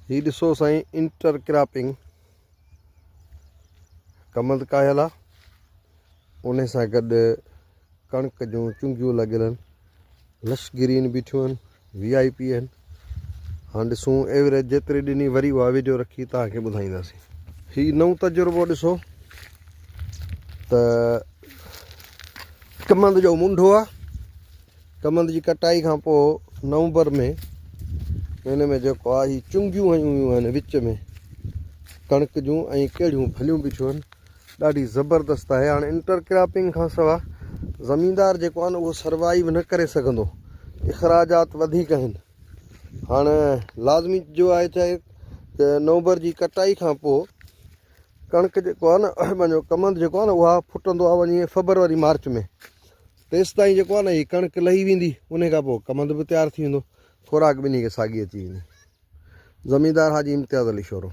هي ڏسو سائين inter cropping ڪمند ڪاهيل آ انهي سان گڏ ڪڻڪ جون چونگيون لڳل آهن لش گرين بيٺيون آهن وي آئي پي آهن هاڻ ڏسون ايوريج جيتري ڏني وري اها ويڊيو رکي توهان کي ٻڌائينداسين هي نئون تجربو ڏسو ته ڪمند جو منڍو آ ڪمند جي ڪٽائي کان پوء نومبر ۾ ان ۾ جيڪو آهي هي چونگيون هنيون ويون آهن وچ ۾ ڪڻڪ جون ۽ ڪهڙيون ڀليون بيٺيون آهن ڏاڍي زبردست آهي هاڻي انٽر ڪراپنگ کان سوا زميندار جيڪو آهي نه اهو سروائيو نه ڪري سگهندو اخراجات وڌيڪ آهن هاڻ لازمي جو آهي چاهي ته نومبر جي ڪٽائي کان پوء ڪڻڪ جيڪو آهي نه پنهنجو ڪمند جيڪو آهي نه اها ڦٽندو آهي وڃي فبروري مارچ ۾ تيستائين جيڪو آهي نه هي ڪڻڪ لهي ويندي انهي کان پوء ڪمند به تيار ٿي ويندو خوراڪ ٻنهي کي ساڳي اچي ويندي. زميندار حاجي امتياز علي شورو.